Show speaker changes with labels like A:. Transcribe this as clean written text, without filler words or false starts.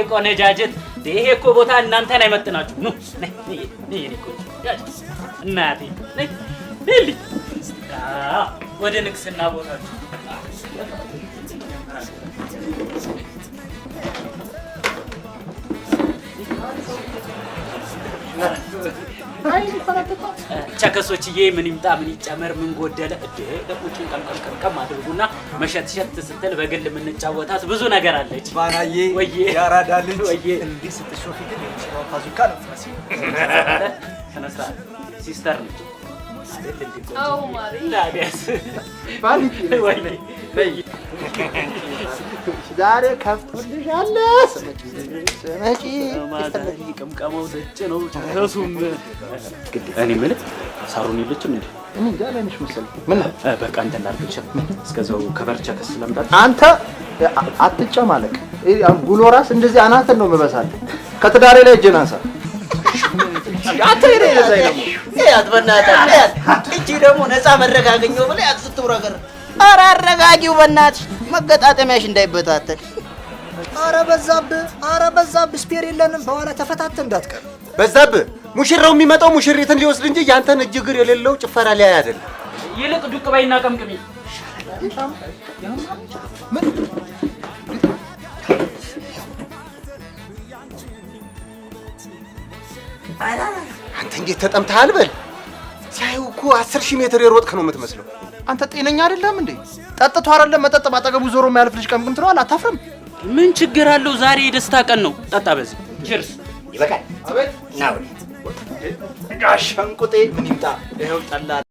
A: ቆነጃጀት፣ ይሄ እኮ ቦታ እናንተን አይመጥናችሁ። ኑ፣ ነይ ነይ ነይ የኔ ቆንጆ፣ ያዥ እናቴ፣ ነይ ነይልኝ። አዎ፣ ወደ ንግስና ቦታችሁ። ቸከሶችዬ፣ ምን ይምጣ፣ ምን ይጨመር፣ ምን ጎደለ? እዴ፣ ደቁጭን ቀምቀም ቀምቀም አድርጉና መሸትሸት ስትል በግል የምንጫወታት ብዙ ነገር አለች።
B: ባናዬ።
A: ወዬ።
B: ያራዳ ልጅ።
A: ወዬ።
B: እንዲህ ስትሾፊ ግን የሙሽራው ፋዙካ ነው የምትመስለው።
A: ስነ ስርዓት፣ sister ነች አይደል እንዴ? ቆንጆ?
C: አዎ ማሪ።
A: ታዲያስ?
D: ባሊቲ።
A: ወዬ።
D: ዛሬ ከፍቶልሻል። ስመጪ ስመጪ።
A: ማዛሪ ቅምቀመው ነጭ ነው ቸከሱም። እኔ የምልህ ሳሩን የለችም እንዴ?
D: እኔ እንጃ፣ ላይ ነሽ መሰለኝ። ምን ነው?
A: በቃ እንትን ላድርግልሽ። እስከዛው ከበር ቸከስ ስለምጣት።
D: አንተ አትጨማለቅ። ይሄ አሁን ጉሎ ራስ እንደዚህ አናትን ነው የምበሳልህ። ከትዳሬ ላይ እጄን አንሳ። አንተ ሄደ ለዛ ደግሞ።
E: ያት በእናትህ ያት፣ እቺ ደግሞ ነፃ መድረክ አገኘሁ ብለህ ያት ስትውረገር። ኧረ አረጋጊው በእናትሽ፣ መገጣጠሚያሽ እንዳይበታተን።
B: ኧረ በዛብህ፣ ኧረ በዛብህ፣ spare የለንም። በኋላ ተፈታተህ እንዳትቀር።
F: በዛብህ፣ ሙሽራው የሚመጣው ሙሽሪትን ሊወስድ እንጂ ያንተን እጅ እግር የሌለው ጭፈራ ሊያይ አይደለም።
A: ይልቅ ዱቅ በይና ቀምቅሚ።
B: ምን?
F: አንተ እንዴት ተጠምተሃል? በል ሲያዩ እኮ 10,000 ሜትር የሮጥክ ነው የምትመስለው።
D: አንተ ጤነኛ አይደለም እንዴ? ጠጥቶ አይደለም መጠጥ ባጠገቡ ዞሮ የሚያልፍ ልጅ ቀምቅም ትለዋል። አታፍርም?
A: ምን ችግር አለው? ዛሬ የደስታ ቀን ነው። ጠጣ በዚህ፣ cheers።
E: ይበቃል።
D: አቤት።
E: ና ወዲህ።
D: ጋሽ ሸንቁጤ፣ ምን ይምጣ?
E: ይኸው ጠላ።